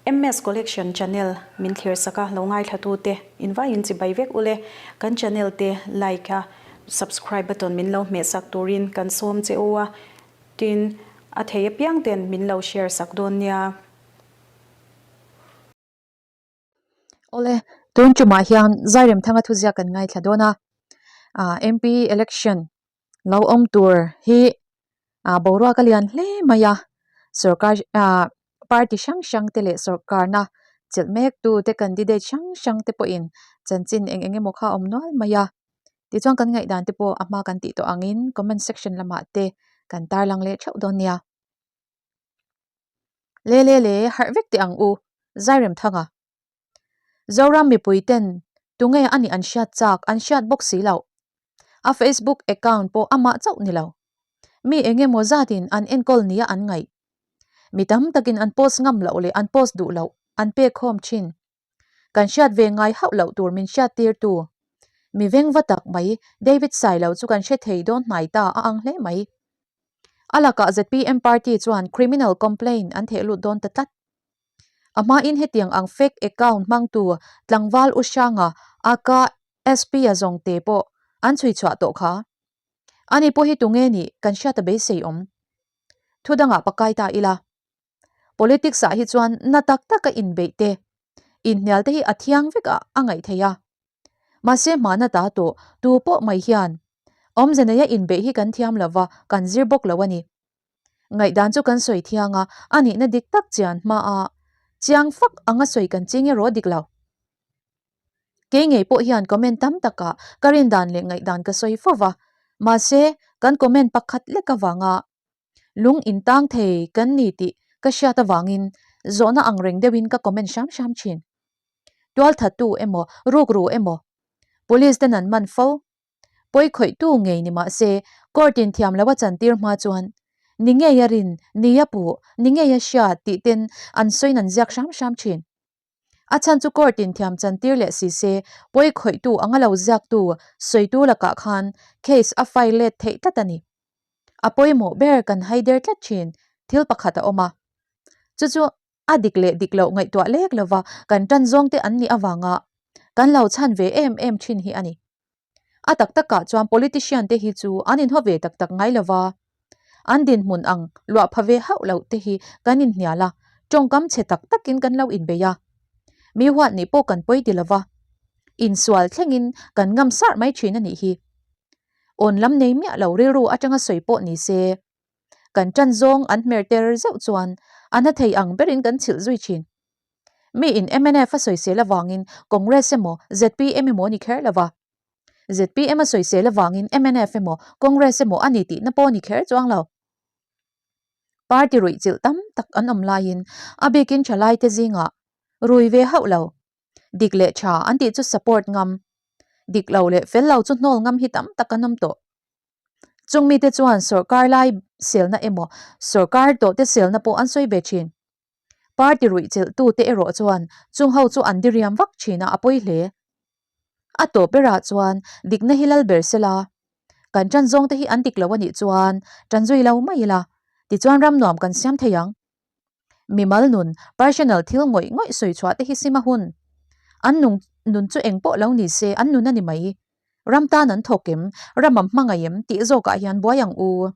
MS Collection channel min thlir sak a, lo ngaithla tute invaiin chibai vek ule. Kan channel te like a subscribe button min lo hmeh sak turin kan sawm che u a, tin a thei apiang ten min lo share sak dawn nia. Awle, tun tumah hian Zairemthanga thuziak kan ngaithla dawn a, MP election lo awm tur hi boruak a lian hle mai a, sorkar party hrang hrang te leh sorkarna chelh mek tu te candidate hrang hrang te pawhin chanchin eng eng emaw kha a awm nual mai a, tichuan kan ngaihdan te pawh a hma kan tih tawh angin comment section lamah te kan tarlang leh theuh dawn nia. Le le le harh vek teh ang u, Zairemthanga. Zoram mipui ten tunge a nih an hriat chak an hriat bawk si loh. A Facebook account pawh amah chauh ni lo. Mi eng emaw zatin an enkawl nia an ngaih. Mi tam takin an post ngam loh leh an post duh loh an pek khawm thin. Kan hriat ve ngai hauh loh tur min hriat tir tu. Mi vengva tak mai David Sailo chu kan hre thei dawn hnai ta a ang hle mai. A lakah zpm party chuan criminal complaint an theh lut dawn ta tlat. A hmain hetiang ang fake account hmangtu tlangval U Hranga aka SP-a zawngte pawh an chhui chhuah tawh kha. Ani pawh hi tunge nih kan hriat a beisei awm. Thu dangah pakai ta ila. Politics ah hi chuan na tak taka inbeih te, inhnial te hi a thiang vek ah a ngaih theih a. Mahse hmana ta tawh tu pawh mai hian awmze neia inbeih hi kan thiam lova kan zir bawk lo a ni. Ngaihdan chu kan sawi thiang a, a nihna dik tak chian hmaa chiang fak anga sawi kan ching erawh dik lo. Kei ngei pawh hian comment tam takah ka rindan leh ngaihdan ka sawi fo va, mahse kan comment pakhat lek avanga lung intang thei kan ni tih ka hriat avangin zawhna ang reng deuhin ka comment hram hram thin. Tualthattu emaw rukru emaw police ten an man fo Pawi khawihtu ngei ni mah se, court in thiam lo a chantir hma chuan ni ngei a rin, ni a puh, ni ngei a hriat tih ten an sawiin an ziak hram hram thin. A chhan chu court in thiam chantir leh si se, pawi khawihtu anga lo ziaktu, sawitu lakah khan case a file let theih tlat a ni. A pawimawh ber kan haider tlat thin thil pakhat a awm a. Chu chu A dik leh dik loh ngaihtuah lek lova kan tan zawng te an nih avanga kan lo chhan ve em em thin hi a ni. A tak takah chuan politician te hi chu an inhaw ve tak tak ngai lova, an dinhmun ang luah pha ve hauh loh te hi kan inhnial a, tawngkam chhe tak takin kan lo inbei a. Mi huat nih pawh kan pawi ti lova, insual thlengin kan ngam sarh mai thin a nih hi. Awn lam nei miah lo rilru atanga sawi pawh ni se, Kan ṭan zawng an hmer ter zeuh chuan a na thei ang berin kan chhilh zui ṭhin. Mi in mnf a sawisel avangin Congress emaw zpm emaw a ni kher lo va. Zpm a sawisel avangin mnf emaw Congress emaw a ni tihna pawh a ni kher chuang lo. Party ruih chilh tam tak an awm laiin a bikin ṭhalaite zingah rui ve hauh lo. Dik leh ṭha an tih chu support ngam, dik lo leh fel lo chu hnawl ngam hi tam tak an awm tawh. Chung mite chuan sawrkar lai selna emaw sawrkar tawhte selna pawh an sawi ve thin. Party ruih chelhtute erawh chuan chung ho chu an diriam vak thin a, a pawi hle. A tawp berah chuan dikna hi lal ber sela, kan tan zawngte hi an dik lo a nih chuan tan zui lo mai ila, tichuan ram nuam kan siam thei ang. Mimal nun, personal thil ngawih ngawih sawi chhuah te hi sim a hun. An nung nun chu eng pawh lo ni se an nun a ni mai. Ram tan an thawk em, ram an hmangaih em tih zawkah hian buai ang u.